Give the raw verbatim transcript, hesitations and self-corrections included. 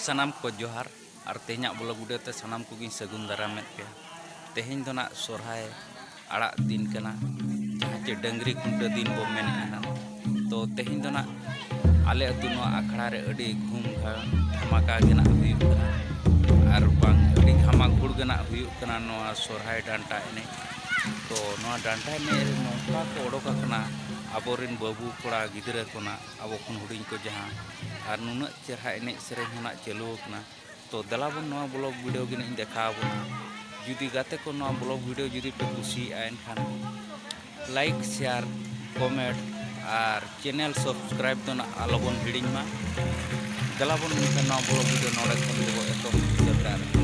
ᱥᱟᱱᱟᱢ ᱠᱚ ᱡᱚᱦᱟᱨ ᱟᱨ ᱛᱮᱦᱮᱧᱟᱜ vlog video ᱛᱮ ᱥᱟᱱᱟᱢ ᱠᱚᱜᱮᱧ ᱥᱟᱹᱜᱩᱱ ᱫᱟᱨᱟᱢᱮᱫ ᱯᱮᱭᱟ᱾ ᱛᱮᱦᱮᱧ ᱫᱚ ᱱᱟᱜ ᱥᱚᱨᱦᱟᱭ ᱟᱲᱟᱜ ᱫᱤᱱ ᱠᱟᱱᱟ, ᱡᱟᱦᱟᱸ ᱪᱮ ᱰᱟᱹᱝᱨᱤ ᱠᱷᱩᱱᱴᱟᱹᱣ ᱫᱤᱱ ᱵᱚ ᱢᱮᱱᱮᱫᱼᱟ ᱱᱟᱜ᱾ ᱛᱚ ᱛᱮᱦᱮᱧ ᱫᱚ ᱱᱟᱜ ᱟᱞᱮ ᱟᱹᱛᱩ ᱱᱚᱣᱟ ᱟᱠᱷᱲᱟ ᱨᱮ ᱟᱹᱰᱤ ᱜᱷᱩᱢ ᱜᱷᱟ-, ᱫᱷᱟᱢᱟᱠᱟ ᱜᱮ ᱱᱟᱜ ᱦᱩᱭᱩᱜ ᱠᱟᱱᱟ ᱟᱨ ᱵᱟᱝ ᱟᱹᱰᱤ ᱜᱷᱟᱢᱟ ᱜᱷᱩᱲ ᱜᱮ ᱱᱟᱜ ᱦᱩᱭᱩᱜ ᱠᱟᱱᱟ ᱱᱚᱣᱟ ᱥᱚᱨᱦᱟᱭ ᱰᱟᱱᱴᱟ ᱮᱱᱮᱡ᱾ ᱛᱚ ᱱᱚᱣᱟ ᱰᱟᱱᱴᱟ ᱮᱱᱮᱡ ᱨᱮ ᱱᱚᱝᱠᱟ ᱠᱚ ᱚᱰᱳᱠ ᱟᱠᱟᱱᱟ ᱟᱵᱚᱨᱮᱱ ᱵᱟᱹᱵᱩ ᱠᱚᱲᱟ ᱜᱤᱫᱽᱨᱟᱹ ᱠᱚ ᱱᱟᱜ, ᱟᱵᱚ ᱠᱷᱚᱱ ᱦᱩᱰᱤᱧ ᱠᱚ ᱡᱟᱦᱟᱸ, ᱟᱨ ᱱᱩᱱᱟᱹᱜ ᱪᱮᱦᱨᱟ ᱮᱱᱮᱡ ᱥᱮᱨᱮᱧ ᱦᱚᱸ ᱱᱟᱜ ᱪᱟᱹᱞᱩ ᱟᱠᱟᱱᱟ᱾ ᱛᱚ ᱫᱮᱞᱟ ᱵᱚᱱ ᱱᱚᱣᱟ vlog video ᱜᱮ ᱱᱟᱜ ᱤᱧ ᱫᱮᱠᱷᱟᱣ ᱟᱵᱚᱱᱟ᱾ ᱡᱩᱫᱤ ᱜᱟᱛᱮ ᱠᱚ ᱱᱚᱣᱟ vlog video ᱡᱩᱫᱤ ᱯᱮ ᱠᱩᱥᱤᱭᱟᱜᱼᱟ, ᱮᱱᱠᱷᱟᱱ like, share, comment ᱟᱨ channel subscribe ᱫᱚ ᱱᱟᱜ ᱟᱞᱚᱵᱚᱱ ᱦᱤᱲᱤᱧ ᱢᱟ᱾ ᱫᱮᱞᱟ ᱵᱚᱱ ᱮᱱᱠᱷᱟᱱ ᱱᱚᱣᱟ vlog video ᱱᱚᱰᱮ ᱠᱷᱚᱱ ᱜᱮᱵᱚᱱ ᱮᱛᱚᱦᱚᱵ ᱩᱛᱟᱹᱨ ᱠᱟᱜᱼᱟ᱾